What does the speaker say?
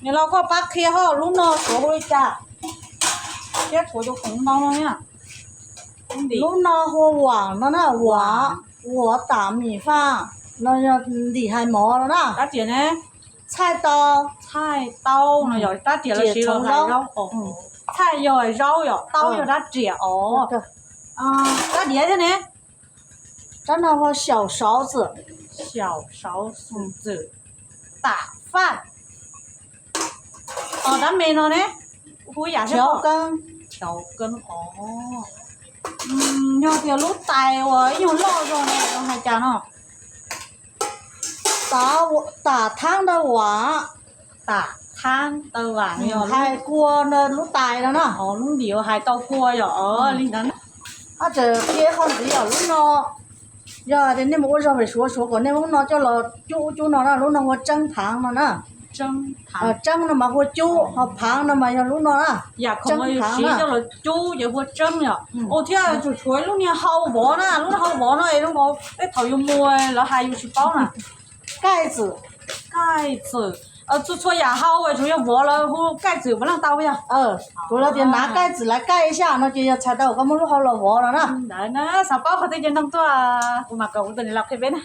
Niam laus, koj pab qhia hos lub no suav hu li cas? Thiab tshuav cov khoom ntau no na. Lub no hu uas no na, uas, uas tam mim faj, no yog ntim hais mov no na. Rab riam ne? Txhaij tau. Txhaij tau no yog rab riam los sis los hais zaub. Txhaij yog zaub, yog tau yog rab riam os. Rab diav thiab ne? Rab no hu xyaum sauv xwm. Xyaum sauv xwm, tam faj. Os, rab me no ne? Hu yam thiab, chav keeb os. Yog tias lub tais uas ib nyuag loj zog no hais cas no? Tam thaab taw vam. Tam thaab taw vam, hais kua lub tais no na. Lub ntim hais tau kua yom, li ntawd. Ab, tseem qhia qhov ntxiv yog lub no, yog tias nej mus ua zog pem Suav, Suav kom nej muab lub no coj los cub cub no na, lub no hu tseeb phaav no na. Tseeb no mas hu cub, ho phaav no mas yog lub no na. Yam khoom uas yus siv coj los cub ces hu tseeb yom. Ua thiab tseem tshuav lub niag hau vov na, lub hau vov no es zoo nkaus tej thaum yus mus lawv hais yus tsis paub na. Kaij txwm. Kaij txwm. Txhua txhua yam hau es tsuas yog vov lawv hu kaij txwm puav leej tau yog. Tsuav lawv tias nav kaij txwm lawv kaij ib sab no ces yog txhais tau koj muab lub hau los vov no na. Ntawd na, xav paub qhov twg ces nug tuaj, kuv mam kom kuv tus niam laus qhia peb na.